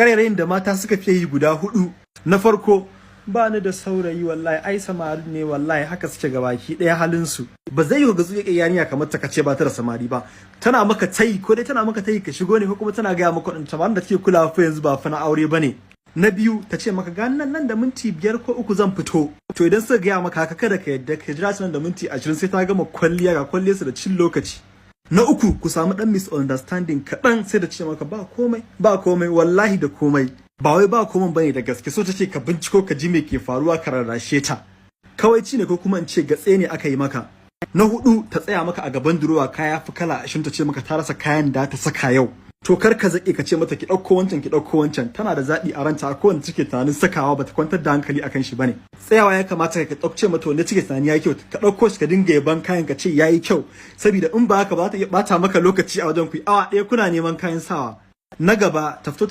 Ƙarairayin da mata suka fiye yi guda hudu. Na farko, "Ba ni da saurayi wallahi, ai samari ne wallahi haka suke gabaki ɗaya halin su." Ba zai yi ga zuƙe yarinya kamar ta kace ba ta da samari ba. Tana maka tayi, ko dai tana maka tayi ka shigo ne, ko kuma tana gaya maka ɗin samarin da take kulawa fa yanzu ba fa na aure bane. Na biyu, ta ce maka, "Ga nan, nan da minti 5 ko 3 zan fito." To idan suka gaya maka haka, kada ka yadda, ka jira nan da minti 20 sai ta gama kwalliya, ga kwalliyarsu da cin lokaci. Na uku, ku samu dan misunderstanding kaɗan, sai da ce maka, "Ba komai, ba komai." Wallahi da komai. Ba wai ba komai bane da gaske, so take ka binciko ka ji me ke faruwa, ka rarrashe ta. Kawai ci ne, ko kuma in ce gatse ne aka yi maka. Na hudu, ta tsaya maka a gaban durowa, kaya fi kala 20, ta ce maka ta rasa kayan da ta saka yau. To kar ka zaƙe ka ce mata, "Ki ɗauko wancan, ki ɗauko wancan." Tana da zaɓi a ranta ko wanda take tunanin sakawa, bata kwantar da hankali akan shi bane. Tsayawa ya kamata ka ɗauke mata wanda take tunani yayi kyau, ka ɗauko shi, ka dinga yaban kayan, ka ce yayi kyau, saboda in ba haka ba za ta iya ɓata maka lokaci a wajen, ku awa 1 kuna neman kayan sawa. Na gaba, ta fito.